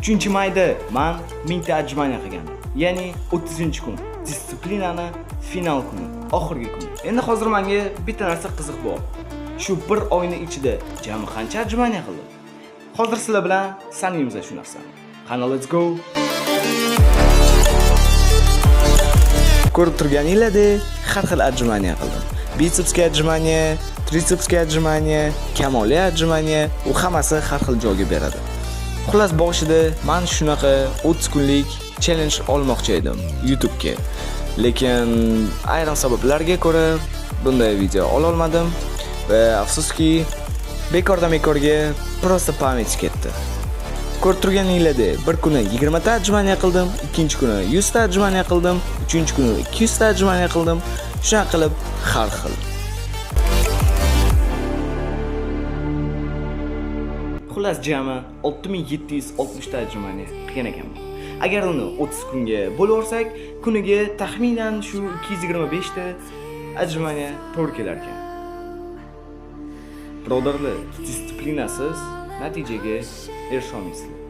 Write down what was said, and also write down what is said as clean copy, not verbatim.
3-mayda man 1000 ta отжимание qilgandim. Ya'ni 30-kun, disiplinani final kuni, oxirgi kuni. Endi hozir menga bitta narsa qiziq bo'ldi. Shu bir oyning ichida jami qancha отжимание qildim? Hozir sizlar bilan sanaymiz shu narsani. Qani, let's go. Ko'rib turganinglardek, har xil отжимание qildim. Bitsepsga отжимание, tritsepsga отжимание, kamoli отжимание, u hammasi har xil joyga beradi. Xullas, boshida men shunaqa 30 kunlik challenge olmoqchi edim YouTube'ga. Lekin ayrim sabablarga ko'ra bunday video ola olmadim va afsuski, bekordan bekorga просто память ketdi. Ko'rib turganinglardek, bir kuni 20 ta отжимание qildim, ikkinchi kuni 100 ta отжимание qildim, uchinchi kuni 200 ta отжимание qildim. Shunaqa qilib har xil. Xullas, jami 6760 ta отжимание qilgan ekanman. Agar uni 30 kunga bo'lib, kuniga taxminan shu 225 ta отжимание to'g'ri kelar ekan. Birodarlar, disiplinasiz natijaga erisha olmaysizlar.